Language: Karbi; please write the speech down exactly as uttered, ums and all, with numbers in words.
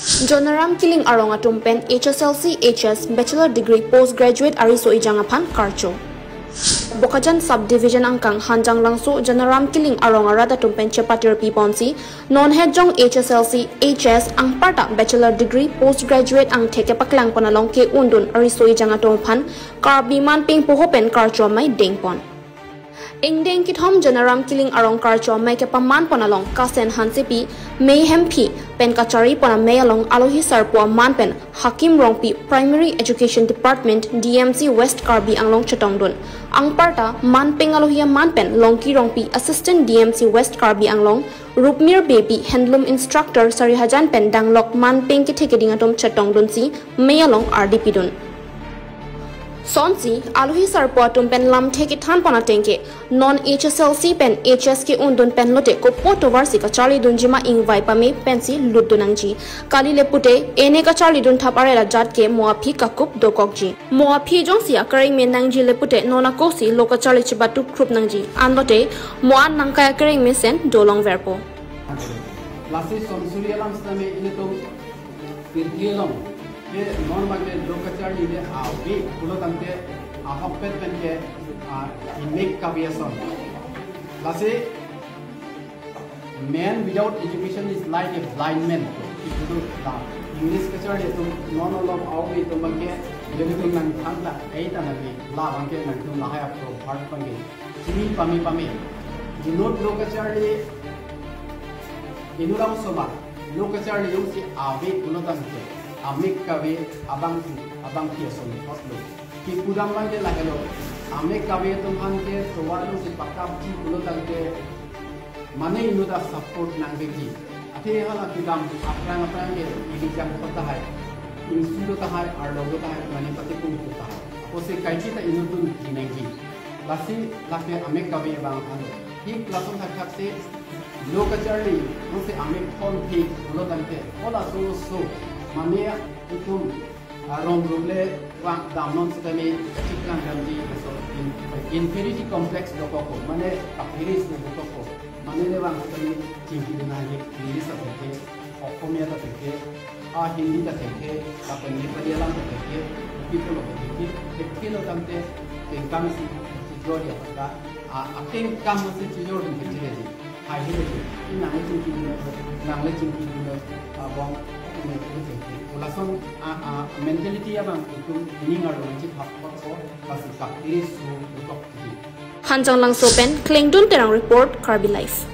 Jonaram Killing arong atum pen H S L C, H S, Bachelor Degree, Post Graduate ariso ejang aphan karcho. Bokajan Sub Division angkang Hanjanglangso Jonaram Killing arong arat atum pen chepatir piponsi, non het jong H S L C, H S, anparta Bachelor Degree, Post Graduate angthek kepaklang pon along ke-undun ariso ejang atum aphan Karbi manpeng poho pen karcho amei dengpon. Ingdeng kethom Jonaram Killing arong karcho amei kepaman pon along Kasen Hansepi, Mei Hemphi pen kacharli pon amei along alohi sarpo aman pen Hakim Rongpi, Primary Education Department, D M C West Karbi Anglong chetongdun. Anparta manpeng alohi aman pen Longki Rongpi, Assistant D M C West Karbi Anglong, Rupmir Beypi, Handloom Instructor Sarihajan pen danglok manpeng kethe keding atum chetongdunsi mei along ardi pidun. Sonsi alohi sarpo atum pen lamthe kethan pon ateng ke, non H S L C pen H S ke-undun pen lote kopo tovarsi kacharlidunji ma ingvai pame pensi lutdun nangji. Kali le pute, ene kacharlidun thap arel ajat ke mo aphi kakup dokokji. Mo aphi jongsi akereng me nangji le pute non akosi lo kacharli chibat tukrup nangji. Anlote mo an nangkai akereng mesen dolongverpo. Lasi sonsuri alam sitame ilitum pirthe along ke non abang ke lo kacharli le ave pulo tangte ahokpet pen ke, ah, imek kave ason. Lasi man without education is like a blind man. Iputu la English kacharli atum non along ave atum abang ke, jodi atum nangthan ta, ei ta nangji, la abang ke nangtum lahai a proverb abang ke chini pame pame. Inut lo kacharli, inut angsoma lo kacharli jongsi ave pulo tangte, amek kave abangphu, abangphi ason thotlo. Kipudam abang ke lahelo, amek kave atum aphan ke tovar jongsi pakapji pulo tangte, mane inut a support nangvekji. Athe hala kedam aphrang aphrang ke ili jangkot tahai, ingsu do tahai, arlo do tahai, mane patipung do tahai. Apotsi kaike ta inut atum ji nangji. Lasi lake amek kave abang aphan. Thik lason thakthak si lo kacharli, jongsi amek thon thik pulo tangte, halaso so, mane itum, ah, rong rup le vang damnon sitame kachiklang damji, laso in-, inferiority complex dokokpo, mane kaphere si dokokpo, mane le vang sitame chingkidun nangji, English atheke, Okhomia ta theke, ah, Hindi ta theke, lapen Nepali alam ta theke, Kuki pulo ta theke, theke lo tangte, kengkam si chijor ya pata, ah, akengkam si chijordun kechele ji. Hai hile ji, i nangle chingkidun, nangle chingkidun, ah, bong, ne theke. Lason, ah, ah, mentality abang itum ining arlo chithap potpo, lasi kaphere si dokok ji. Hanjanglangso pen Klengdun Terang report, Karbi Live.